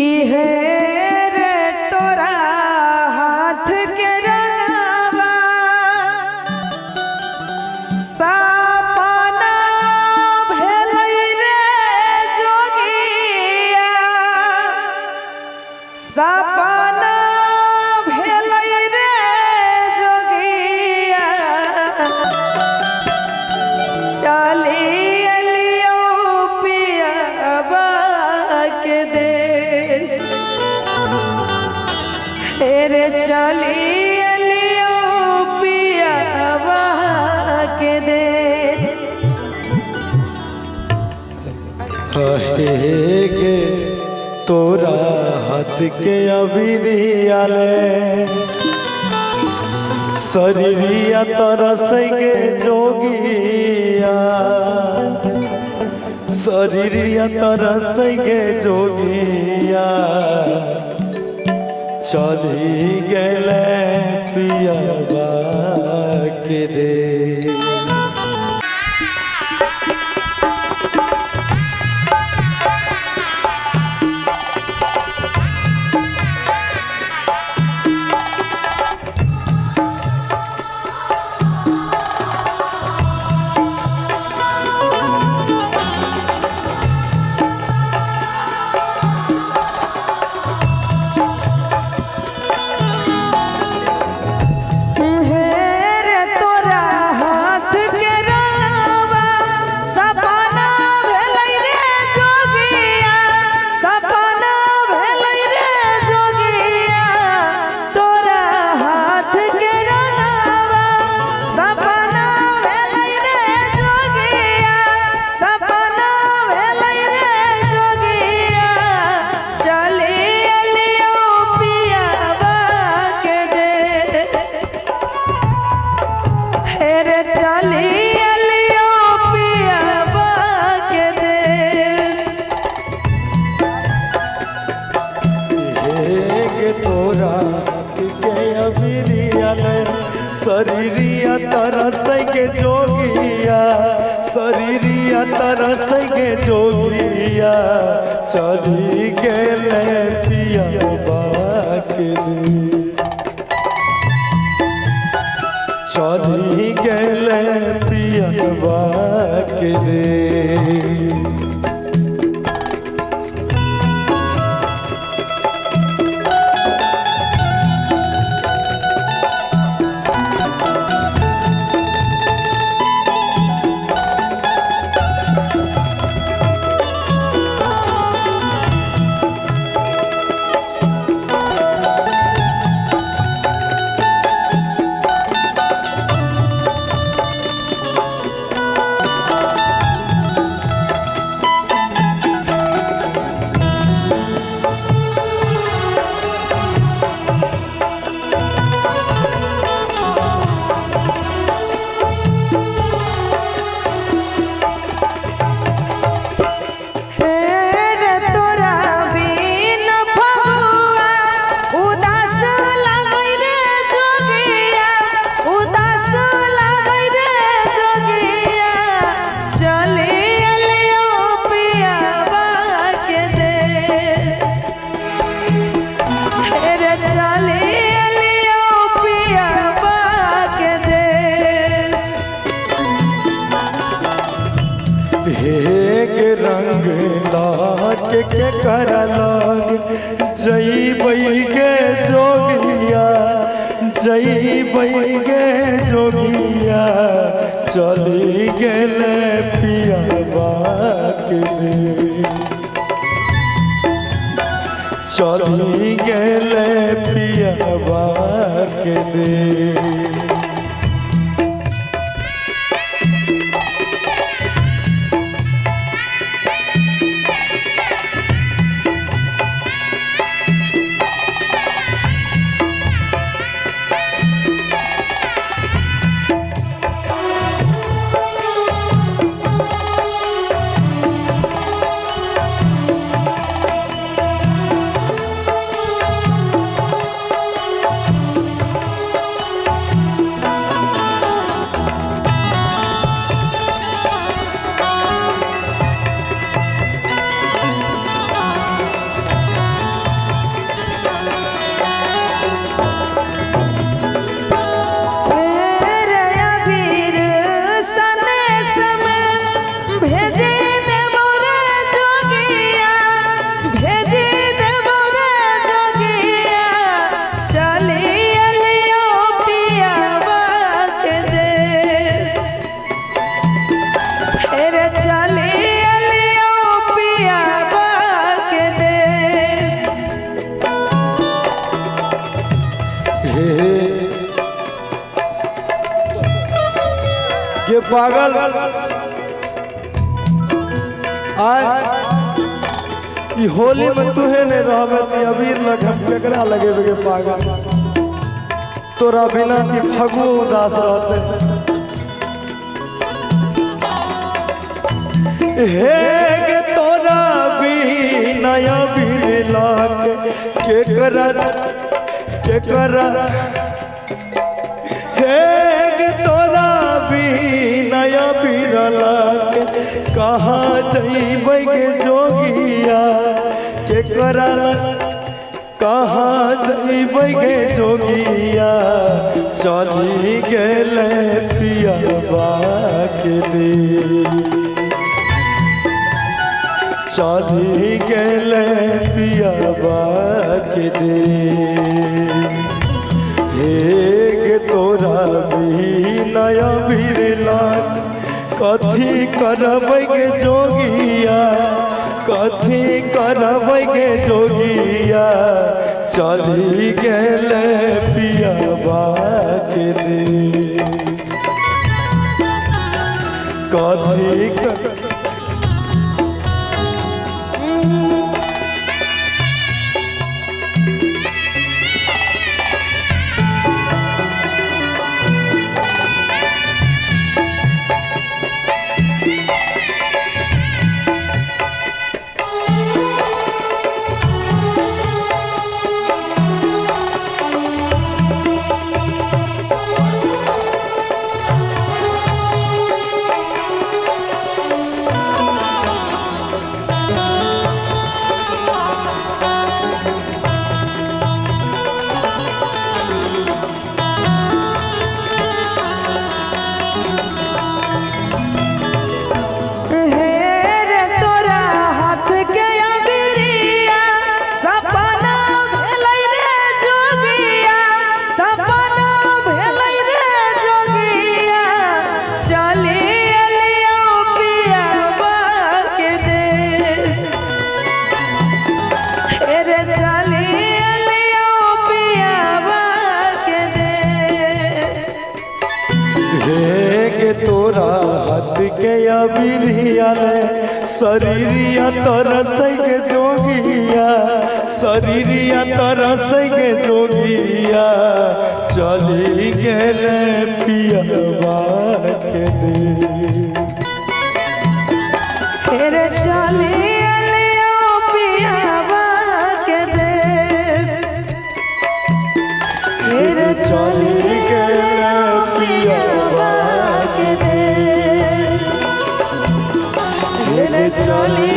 कि हे रे तोरा हाथ के रंगवा सपना भेलै रे जोगिया, सपना भेलै रे जोगिया, चली एलियौ पियबा के देश, हे रे चली एलियौ पियबा के देश। हे गे तोरा हाथ के अबिरिया ले शरीरिया तरस के जोगिया, शरीरिया तरस के जोगिया, चली गेले पियबा के देश। शरीरिया तरस के जोगिया, शरीरिया तरस के जोगिया, चली गेले पियबा के देश, चली गेले पियबा के देश। हे रंग लाके के कर लग जईबै गे जोगिया, जईबै गे जोगिया, चली गेले पियबा के देश, चली गेले पियबा के देश। पागल आय ई होली में तुहे नहीं रहबे त अबीर लग हम केकरा लगेबे गे पागल। तोरा बिना की फगुओ उदास रहते। हे गे तोरा बिना अबीर लग केकरा केकरा हे गे तोरा बिना अबीर लग कहाँ जइबै गे जोगिया केकरा कहाँ जइबै गे जोगिया चली गेलै पियबा के देश चली गेलै पियबा के देश। हे गे तोरा बिना अबीर लग कथी करबै गे जोगिया कथी करबै गे जोगिया चली गेलै पियबा के देश कथी कर। तोरा हाथ के अबीरिया रे शरीरिया तरसै के जोगिया शरीरिया तरसै के जोगिया चली गेलै पियबा के देश। रे चली एलियो पियबा के देश रे चली गेलै पियबा के देश रे चली